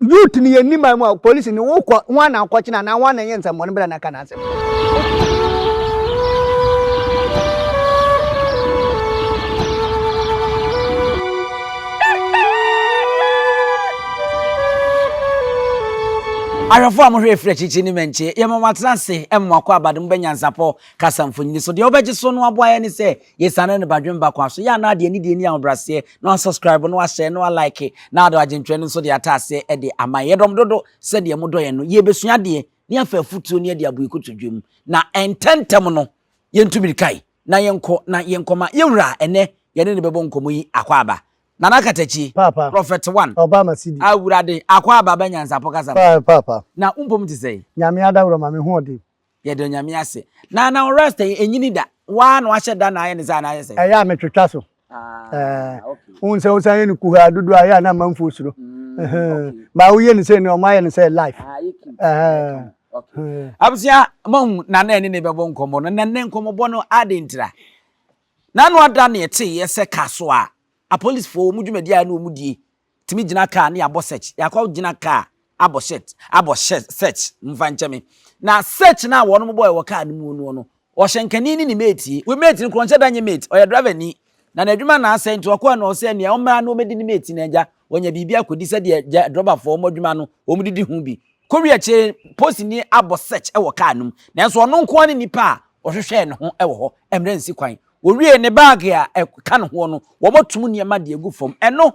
Youth no yɛnni man mu a polisi no wokɔ ho na akɔkyena anaa ho na ɛyɛ nsɛmmɔne bra na ka n'asɛm. Ahwɛfo a mohwɛ efiri akyirikyiri ne mɛnkye, yɛma mo atena ase ma mo akɔ abade mo bɛ nyansapɔ kasa mfonini so. Deɛ wobɛgye so no aboa yɛn ne sɛ yɛsiane no badwemba kwan so. Yɛ anaa deɛ anidie ne ahobrɛaseɛ na wasubscribe na wahyɛ na walike na ade adwentwerɛ no nso de ata aseɛ de ama yɛn. Yɛdɔm dodo sɛdeɛ modɔ yɛn no. Yɛrebɛsua adeɛ ne afa afutuo ne adi aboyi kotodwe mu. Na ntɛntɛm no yɛntu mirika yi na yɛnkɔ na yɛnkɔma yɛn wura a ɛnnɛ yɛne no bɛbɔ nkɔmmɔ yi akwaaba. Nana Katakyi, Paapa. Prophet One, Obama Sidi. Awurade, akwaaba ba nyansapɔ kasa mu. Pa, paapa. Na wo mpom te sɛn? Nyame adaworo ma me ho ɔden. Yɛda Onyame ase. Na na wo rasta yi enyini da. Waa na wahyɛ da na ayɛ ne saa na ayɛ sɛn? Ɛyɛ a metwetwa so. Ah, Ɛɛ, okay. wohu sɛ wosan yɛ no kuhaa dodo a, ɛyɛ a na amanfoɔ suro. Mm, okay. Ba woyɛ no sei no, ɔmo ayɛ no sɛ life. Ah, ayɛ cute. Ɛhɛn. Ɛyɛ kama. Okay. Abusua, moahu Nana ɛne ne bɛbɔ nkɔmmɔ no. Na nnɛ nkɔmmɔbɔ no adɛn ntira? N'ano ada na yɛteeɛ sɛ Kasoa apolisifoɔ wɔn dwumadie a na wɔn die tumi gyina kaa ne yɛabɔ search yɛakɔ gyina kaa abɔ shirt abɔ shirt search mfa nkyɛ me na search no a wɔn bɔɛ wɔ kaa no mu noɔ no ɔhyɛnkani ne ne mate yi we mate no korɔ nhyɛ da nyɛ mate ɔyɛ driver ni na n'adwuma na asɛe nti ɔkɔɛ na ɔsɛ nea ɔmmra na ɔmɛdi ne mate no agya wɔnya biribi akɔdi sɛdeɛ gya drɔbafoɔ wɔn adwuma no wɔn didi ho bi kɔwi akyire posini abɔ search wɔ kaa no mu nanso ɔno nko ara ne nipa a ɔhwehwɛɛ ne ho wɔ hɔ mmerɛ nsi kwan Wɔwiee ne baage a ɛka ne hoɔ no, wɔato mu nneɛma de agu fam. Ɛno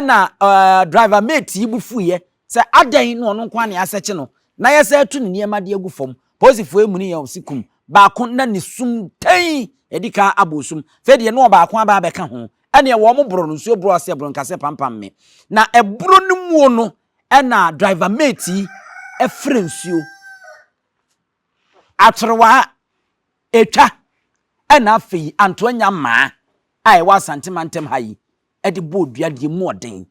na uh, driver mate yi bo fuiɛ sɛ adɛn na ɔno nko ara na yɛasɛkye no na yɛsɛ atu ne nneɛma de agu fam. Polisifoɔ emuni yɛn si kum baako na ne sum tɛn edi kan abɔ osum. Afei deɛ na ɔbaako aba abɛka ho. Ɛneɛ wɔn boro no nsuo boro ɔsɛ boro nkasɛ pampam me. Na ɛboro no muo no ɛna driver mate yi ɛfrɛ nsuo. Atwerewaa Etwa na afei Antoa nya mmaa a ɛwɔ Asante mantam ha yi de bɔɔ dua deɛ mu ɔden.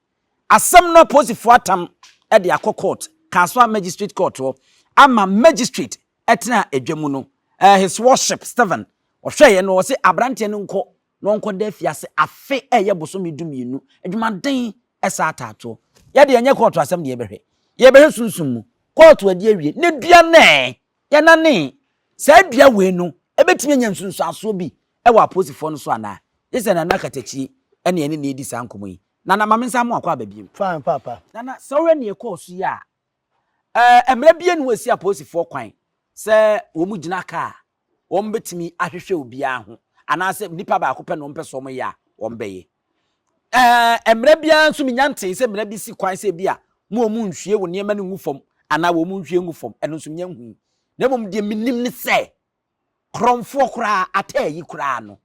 Asɛm no apolisifoɔ atam de akɔ court, Kasoa Magistrate Court hɔ ama Magistrate tenaa adwa mu no, His Worship Stephen, ɔhwɛeɛ no ɔse aberanteɛ no nkɔ na ɔnkɔda afiase afe a ɛyɛ bosome 12, adwumaden saa ataatoɔ. Yɛdeɛ ɛnyɛ kɔɔto asɛm na yɛbɛhwɛ, yɛbɛhwɛ sunsum mu. Kɔɔto adi awie, ne dua no ɛ, Yɛnanee. Saa dua wei no, ɛbɛtumi anya nsunsuansoɔ bi wɔ apolisifoɔ no so anaa? Gye sɛ Nana Katakyie ne yɛne no redi saa nkɔmmɔ yi. Nana, ma me nsa mo akɔ aba bio. Fine, Paapa. Nana, sɛ wohwɛ nea ɛkɔɔ so yi a, ɛɛ, mmara biara nni hɔ a ɛsi apolisifoɔ kwan sɛ wɔgyina kaa a, wɔbɛtumi ahwehwɛ obiara ho, anaasɛ nnipa baako pɛ na wɔpɛ sɛ wɔyɛ a, wɔbɛyɛ. Ɛɛ, mmara biara nso menya ntee sɛ mmara bi si kwan sɛ bi a mo wɔn nhwie wo nneɛma no ngu fam anaa wɔn nhwie ngu fam. Ɛno nso menya nhui. Na mmom deɛ menim ne sɛ, korɔmfoɔ koraa, ataa yi koraa no,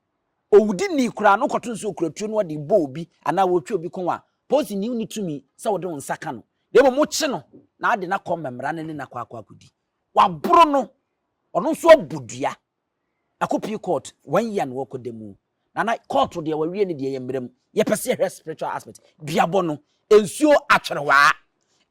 owudini koraa no kɔto nso okura tuo no ɔde bɔ obi anaa wɔtwe obi kɔn a, polisini nni tumi sɛ wɔde wo nsa ka no. Na mmom wokye no na ade no akɔ mmara no ne no akɔ akɔ akɔdi. Waboro no, ɔno nso abɔ dua. Akɔpie court one year na wɔkɔ da mu. Nana court deɛ wɔawie ne deɛ yɛ mmerɛ mu. Yɛpɛ sɛ yɛhwɛ spiritual aspect. Duabɔ no, nsuo atwerewaa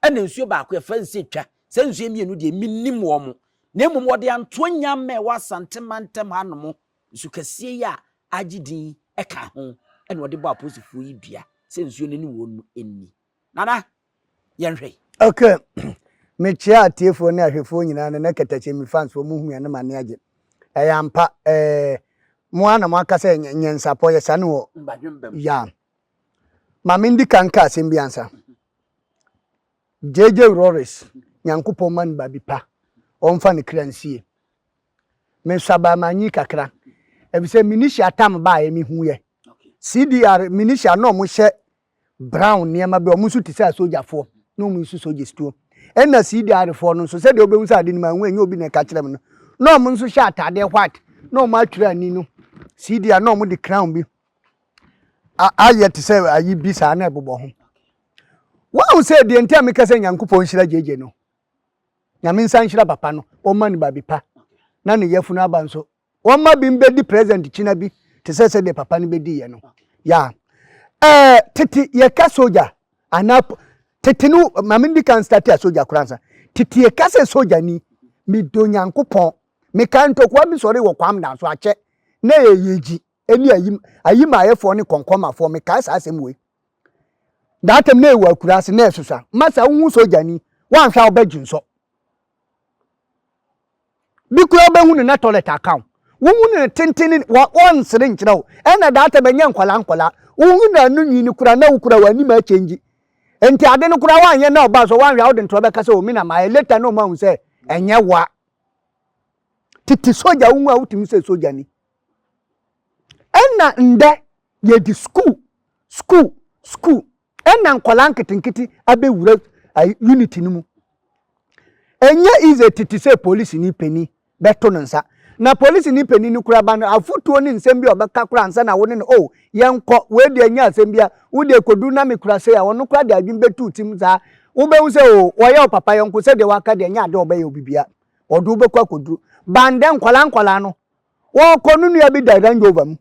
ɛna nsuo baako yɛfrɛ no sɛ twa. Saa nsuo mmienu deɛ mennim wɔn. Na mmom wɔde antoa nyama ɛwɔ Asante mantam hanom nsu kɛseɛ yi a agye din ɛka ho ɛna wɔde bɔ apolisifoɔ yi dua sɛ nsuo no ne wɔn mu nni. Nana, yɛnhwɛ. Ok, mekyea atiefoɔ ne ahwɛfoɔ nyinaa ne na kɛtɛkye me fans wɔn hu me a na m'ani agye. Ɛyɛ ampa, ɛɛ mo ara na mo aka sɛ nyɛnsapɔ yɛ sane wɔ ya. Ma me ndi kan ka asɛm bi ansa. JJ Rorris, Nyankopɔn ma no baabi pa, ɔmfa ne kra nsie. Mesɔ abaa manyi kakra, efisɛ Minisia tam baeɛ mehuiɛ. CDR Minisia na wɔn hyɛ brown nneɛma bi, wɔn nso te sɛ asogyafoɔ na wɔn nso soldiers tuo. Ɛna CDR foɔ no nso sɛdeɛ wobɛhu sɛ ade no ma ɛnyɛ obi na ɛka kyerɛ me no, na wɔn nso hyɛ ataadeɛ white na wɔn atwerɛ ani no CDR na wɔn de crown bi ayɛ te sɛ ayi bi saa na ɛbobɔ ho. Wɔn sɛ deɛ nti a meka sɛ Nyankopɔn nhyira gyegye no, Nyame nsa nhyira papa no, ɔmma no baabi pa na ne yafunu aba nso Wɔmma bi mbɛdi president kyina bi te sɛ sɛdeɛ papa no bɛdiiɛ no. Ya. Ɛɛ tete yɛka soja anaa tete no ma mendi kan start a soja koraa nsa. Tete yɛka sɛ soja ni medɔ Nyankopɔn. Meka ntɔkwa bi sɔre wɔ Kwam dan so akyɛ na ɛyɛ yɛgyi ɛne ayim ayimaayɛfoɔ ne kɔnkɔmafoɔ mekae saa asɛm wei. That time na ɛwɔ akuraase na ɛsosa. Masa wohu sogyani, woanhwɛ a wobɛgye nsɔ. Bi koraa wobɛhu no na toilet aka wo. Wohu no tenten ne wɔnsere nkyerɛ wo. Ɛna that time ɛnyɛ nkwadaa nkwadaa. Wohu no ano nwi no koraa na wo koraa w'anim akyɛngyi. Nti ade no koraa woanyɛ na ɔbaa so woanhwɛ a wode ntorɔ bɛka sɛ o me na mayɛ. Later na ɔmo ahu sɛ ɛnyɛ woa. Tete sogya wohu a wotumi sɛ sogya ni. Ɛna ndɛ yɛde school school school ɛna nkwadaa nketenkete abɛwura unit no mu. Ɛnyɛ easy tete sɛ polisi ni panin bɛto ne nsa. Na polisi ni panin no koraa ba no afotuo ne nsɛm bi a ɔbɛka koraa ansa na wo ne no oh yɛnkɔ wei deɛ ɛnyɛ asɛm bia wo deɛ kɔduru na me kura sei a ɔno koraa de adwene bɛtu tim saa wobɛhu sɛ oh wɔyɛ wo papa yɔnko sɛdeɛ waka deɛ ɛnyɛ adeɛ ɔbɛyɛ wo bibia ɔde wo bɛkɔ akɔduru. Bandɛ nkwadaa nkwadaa no wɔkɔ no nua bi da Range Rover mu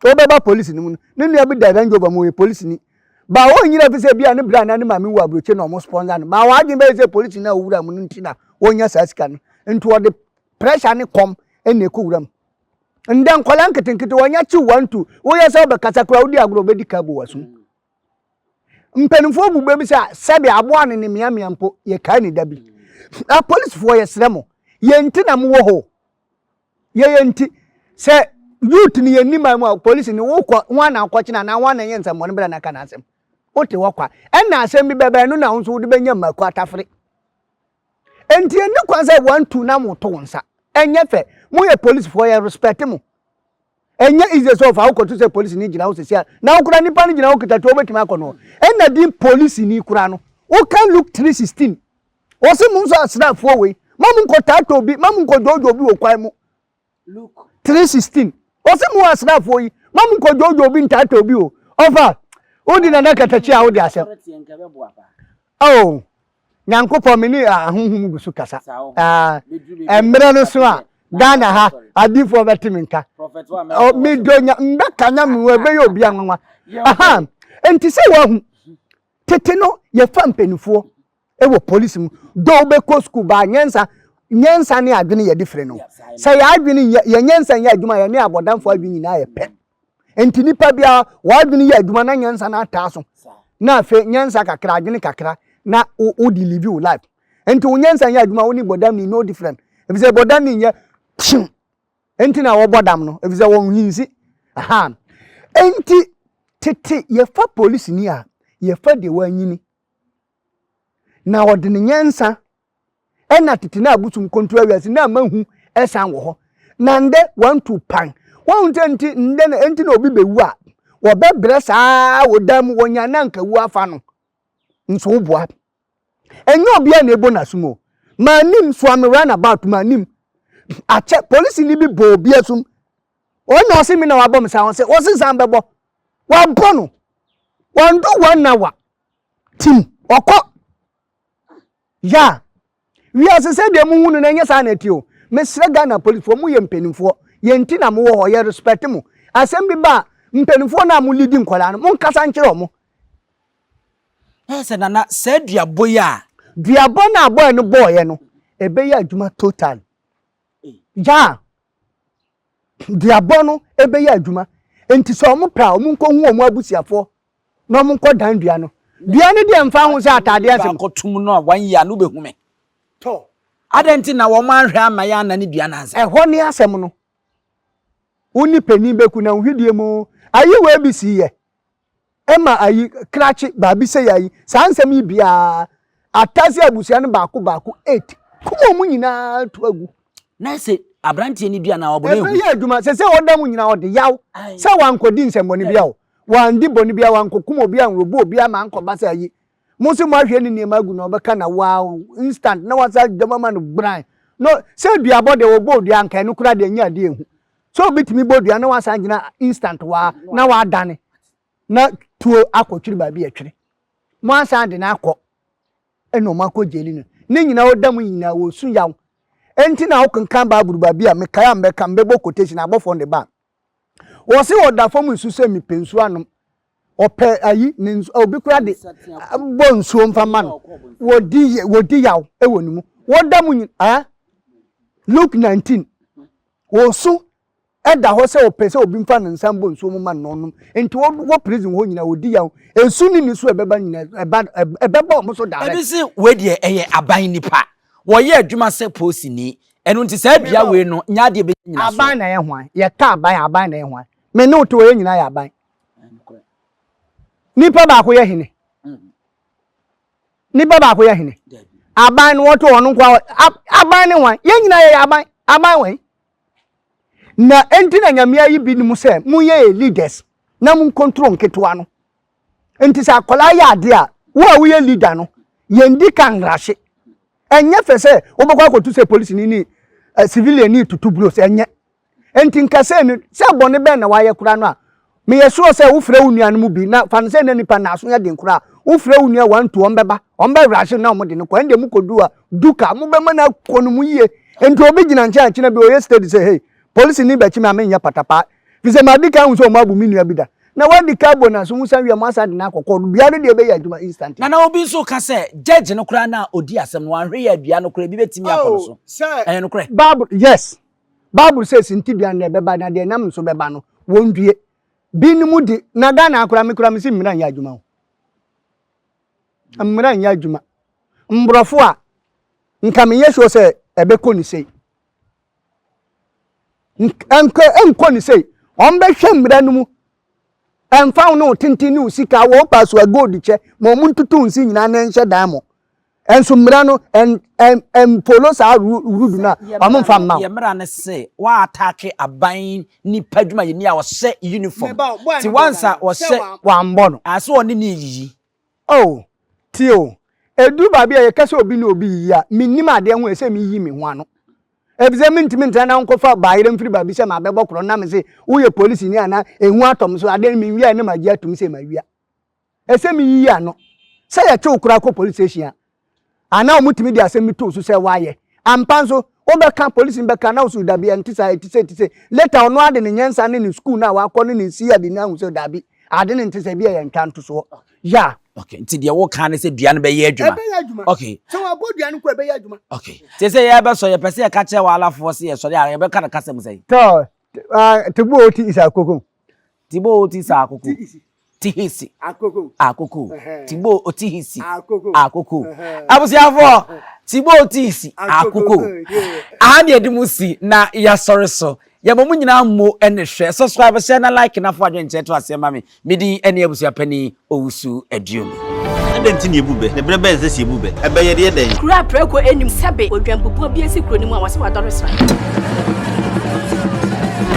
Wobɛba polisi no mu no, ne nua bi da Range Rover mu, ɔyɛ polisini. Ba ɔnyina fi sɛ bi a ne bra na ne maame wu aburokyi na ɔmo sponsor no. Ba w'adwene bɛyɛ sɛ polisi no a owura mu no nti na ɔnya saa sika no. Nti ɔde pressure ne kɔm na ɛkɔ wura mu. Ndɛ nkwadaa nketenkete wɔnya kyew 1 2, woyɛ sɛ wobɛkasa koraa wodi agorɔ wobɛdi ka abu w'asom. Mpanimfoɔ bu bɛ bi sɛ sɛbe aboa ne ne meamea mpo yɛkae ne da bi. Apolisifoɔ yɛsrɛ mo, yɛn nti na mowɔ hɔ o. Yɛyɛ nti sɛ youth no yɛnni man mu a polisi no wokɔ ho ana akɔkyena anaa ho ana yɛ nsɛmmɔne bra na ka n'asɛm. Wote hɔ kwa. Ɛna asɛm bi bɛba ɛno na wo nso wode bɛnya mmaku atafere. Enti ɛnni kwan sɛ 1 2 na moto wo nsa. Ɛnyɛ fɛ. Moyɛ polisifoɔ yɛ respect mo. Ɛnyɛ easy sɛ ɔfa wokɔto sɛ polisi ni gyina wo sɛsi a na wokora nipa no gyina wo kita tuo wobɛtumi akɔ no. Ɛna din polisi ni kora no. Woka Luke 3:16 Ɔse mo nso asraafoɔ wei, ma mo nkɔtaataa obi, ma mo nkɔdwoodwoo obi wɔ kwan mu. Luke. 3:16 Ɔse mo asraafoɔ yi, ma mo nkɔdwoodwoo obi ntaataa obi o. Ɔfa, wodi Nana Katakyi a wode asɛm. Oh, Nyankopɔn me ne ahonhom gu so kasa. Ah, mmerɛ no so a, Ghana ha, adiifoɔ bɛte me nka. Oh, medɔ nya, mbɛka nya me ɛbɛyɛ obi anwanwa. Aha, enti sɛ wahu, tete no yɛfa mpanimfoɔ wɔ polisi mu dɔ wobɛkɔ sukuu baa nyansa nyansa ne adwene yɛde firi no sɛ yɛ adwene nyɛ yɛ nyansa nyɛ adwuma yɛne abɔdamfo adwene nyinaa yɛ pɛ nti nipa biara w'adwene yɛ adwuma na nyansa no ataa so na afei nyansa kakra adwene kakra na wo de live wo life nti wo nyansa nyɛ adwuma wo ne bɔdamni no different efisɛ bɔdamni nyɛ pshim Enti na wɔbɔ dam no, efisɛ wɔn hinsi. Aha. Enti tete yɛfa polisini a, yɛfa deɛ wanyini. Na ɔde ne nyansa ɛna tete na abosom konto awiase na ama hu ɛsan wɔ hɔ. Na ndɛ wantu pan. Wɔn sɛ nti ndɛ na enti na obi bɛwu a, wɔbɛbrɛ saa wɔ dan mu wɔnya na nka wu afa no. Nso woboa. Ɛnyɛ obiara na ɛbɔ n'asom o. Manim Suame roundabout manim. Akyɛ polisini bi bɔ obi asom. Wɔn na ɔse me na wabɔ me saa ɔse ɔse san bɛbɔ. Wabɔ no. Wɔndo 1 hour. Tim ɔkɔ. Ya. Wiase sɛ deɛ muhu no na ɛnyɛ saa na ɛte o. Mesrɛ Ghana policefoɔ mo yɛ mpanimfoɔ. Yɛn ti na mowɔ hɔ yɛ respect mo. Asɛm bi ba a mpanimfoɔ no a mo leadi nkwadaa no monkasa nkyerɛ wɔn. Na sɛ Nana, saa duabɔ yi a. Duabɔ no a boy no bɔɔyɛ no, ɛbɛyɛ adwuma total. Yeah, duabɔ no ɛbɛyɛ adwuma. Nti sɛ wɔn pɛ a, wɔn nkɔhu wɔn abusuafoɔ na wɔn nkɔ dan dua no. Dua no deɛ mfa ho sɛ ataadeɛ asɛm. Akɔtum no a 1 year no wobɛhu me. Tɔ. Adɛn nti na wɔn anhwɛ ama yɛ anane dua no ansa? Ɛhɔ ne asɛm no. Wo ne panin bɛku na wo hwidie mu ayi wei bi si yɛ. Ɛma ayi krakye baabi sɛ ayi saa nsɛm yi biara atase abusua no baako baako eight kum wɔn nyinaa to agu. Na sɛ aberanteɛ no dua na ɔbɔ no ehu. Ɛbɛyɛ adwuma sɛ sɛ ɔda mu nyinaa ɔde yaw sɛ wankɔdi nsɛmmɔne bia o wandi bɔne bia wankɔkum obi anrobo obi ama ankɔba sɛ ayi mo nso mo ahwɛ ne nneɛma agu na ɔbɛka na waa instant na wasa dwam ama no gbran no sɛ duabɔ deɛ wɔbɔ odua anka ɛno koraa deɛ nyɛ adeɛ ehu sɛ obi tumi bɔ dua na wasan gyina instant waa na wadane na tuo akɔtwere baabi ɛtwere mo asan de no akɔ ɛna ɔmo akɔ gyeli no ne nyinaa ɔda mu nyinaa wɔsu yaw ɛnti na wokenkan Bible baabi a mekae a mbɛka mbɛbɔ quotation abɔfoɔ de ba wɔse ɔda fam nsu sɛ mepɛ nsuo anom ɔpɛ ayi ne nsu obi kora de bɔ nsuo mfa ma no wɔdi wɔdi yaw ɛwɔ ne mu wɔda mu nyinaa Luke 19 wɔsu. da hɔ sɛ ɔpɛ sɛ obi mfa ne nsa mbɔ nsuo mu ma no na ɔnom. Nti wɔ prison hɔ nyinaa wɔdi yaw. Esu ne nisuo a ɛbɛba nyinaa ɛba ɛbɛba wɔn so direct. Ebi se wei deɛ ɛyɛ aban nipa. Wɔyɛ adwuma sɛ polisini. Ɛno nti saa dua wei no nyɛ adeɛ ɛbɛnya nyinasoɔ. Aban na ɛyɛ hwan? Yɛka aban a, aban na ɛyɛ hwan? Me ne wo te hɔ yɛn nyinaa yɛ aban. Nipa baako yɛ hene. Nipa baako yɛ hene. Aban no wɔto ɔno nko aban ne hwan? Yɛn nyinaa yɛyɛ aban. Aban wɛn? Na enti na Nyame ayi binom sɛ monyɛ yɛ leaders na mon control nketewa no. Nti sɛ akwadaa yɛ adeɛ a, wo a woyɛ leader no, yɛndi ka nrahye. Ɛnyɛ fɛ sɛ wobɛkɔ akɔto sɛ polisini ne eh, civilian ni tutu blows, ɛnyɛ. Enti nka sɛ no, sɛ bɔne bɛn na wayɛ koraa no a, meyɛ sure sɛ wofrɛ wo nuanom bi na fa no sɛ na nipa naaso yɛ den koraa a, wofrɛ wo nua one two wɔn bɛba, wɔn bɛrahye na wɔn de no kɔ, ɛnde mokɔdu a, duka, mobɛma no akɔ no mu yie. Enti obi gyina nkyɛn akyena bi ɔyɛ steady sɛ hey, polisi ni bɛkye me a menyɛ patapaa, fi sɛ madi kan ahu sɛ wɔn abu me nua bi da. Na wadi kan abɔ n'aso ho san wie a moasan de no akɔ kɔɔto, dua no deɛ ɛbɛyɛ adwuma instantly. Nana obi nso ka sɛ judge no koraa no a ɔdi asɛm no wanhwɛ yie a dua no koraa ebi bɛtumi akɔ no Oh, so. sɛ Ɛyɛ nokorɛ? Bible, yes. Bible sɛ sintidua no deɛ ɛbɛba na deɛ ɛnam so bɛba no wɔndue. Binom de, na Ghana ha koraa me koraa mese mmara nyɛ adwuma o. Mmara nyɛ adwuma. Mborɔfo a, nka menyɛ sure sɛ ɛbɛkɔ ne sei. Nka ɛnkɔ ne sei. Wɔn bɛhwɛ mmara no mu. Ɛmfa wo ne wo tenten ne wo sika, wɔ wo so a gold kyɛ, ma wɔn ntutu nsi nyinaa na ɛnhyɛ dan mo. Ɛnso mmara no ɛn ɛn ɛnfolo saa rudu no a, wɔn mfa mma wo. Yɛ mmara no se wɔataake aban nipa dwumayɛni a ɔhyɛ uniform ti wansa ɔhyɛ. Wɔambɔ no. Ase ɔne ne yiyi. Oh, tie o, ɛduru baabi a yɛka sɛ obi ne obi yiyi a, mennim adeɛ ho ɛsɛ meyi me ho ano. Efisɛ mentumi ntena na nkɔfa bayerɛ mfiri baabi sɛ mabɛbɔ korɔ na mese woyɛ polisini anaa ehu atɔ me so adeɛ no menwiae na magye atum sɛ mawia. Ɛsɛ meyiyi ano. Sɛ yɛkye wo koraa kɔ police station a, anaa wɔtumi de asɛm bi to wo so sɛ woayɛ. Ampa nso, wobɛka, polisi no bɛka na wo so dabi ɛnte saa, ɛte sei, ɛte sei. Later ɔno ara de ne nyansa ne ne school no a wakɔ ne ne CID no ahu sɛ dabi, ade no nte saa, ebi a ɛyɛ ntwantosoɔ. Yeah. Okay, nti deɛ woka ne sɛ dua no bɛyɛ adwuma. Ɛbɛyɛ adwuma. Okay. Sɛ wɔabɔ dua no nko ɛbɛyɛ adwuma. Okay. Te sɛ yɛbɛsɔ yɛpɛ sɛ yɛka kyerɛ w'alafoɔ sɛ yɛsɔre a yɛbɛka no kasa mu sɛn? Tɔ, tibo o ti isa koko. Tibo o ti isa akoko. Tihisi. Akoko. Akoko. Tibo o tihisi. Akoko. Akoko. Abusuafoɔ, tibo o tihisi. Akoko. Aha ne yɛde mu si na yɛasɔre so. Yɛma mo nyinaa mo ne hwɛ. Subscribe, share na like na fo adwenkyerɛ to aseɛ ma me. Me din ne Abusuapanin Owusu Aduomi. Adɛn nti na yebu bɛ? Na bere bɛn na ɛsɛ sɛ yebu bɛ? Ɛbɛ yɛ deɛ dɛn? Kuro a prako nnim sɛbe odwanbubuo bi asi kuro no mu a wɔse wadɔre sra.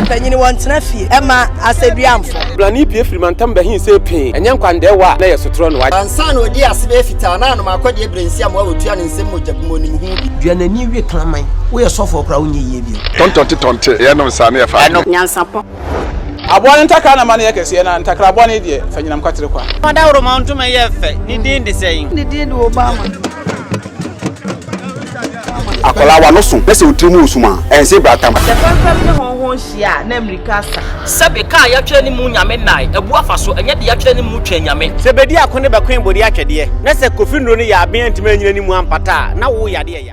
Mpanyin wɔntena fie mma asɛduamfo. Brane pue firi mantam bɛhe see pee, ɛnyɛ nkwandɛɛwa a na ɛyɛ sotorɔ na wagye. Ansa na ɔdii ase bɛyɛ fitaa na anom akɔdeɛ berɛ nsiamoa a ɔtua ne nsam mogya gu mu ɔnim ho bi. Dua n'ani we kraman. Woyɛ sɔfoɔ koraa wonyɛ yie bio. Tɔntɔnte tɔnte, yɛnom saa na yɛfa adeɛ. Nyansapɔ. Aboa no ntakra na ma no yɛ kɛseɛ, na ntakra bɔne deɛ, fa nyinam kwatere kwa. Ɔdawuroma ntoma yɛ fɛ, ne din de sɛn? Ne din de Obama. Akwadaa w'ano so na sɛ wo tiri mu wɔ sum a, ɛnse bratam. Sɛ fɛmfɛm ne hɔnhɔn hyia a, na mmirika asa. Sɛbe kaa yatwerɛ ne mu nyame nnae abu afa so ɛnyɛ de yatwerɛ ne mu twɛn nyame. Sɛ bedi ako ne bɛkoe bode atwɛdeɛ, na sɛ Kofi nnuro no yɛ aben antumi anyina ne mu ampata a, na wo yadeɛ ya.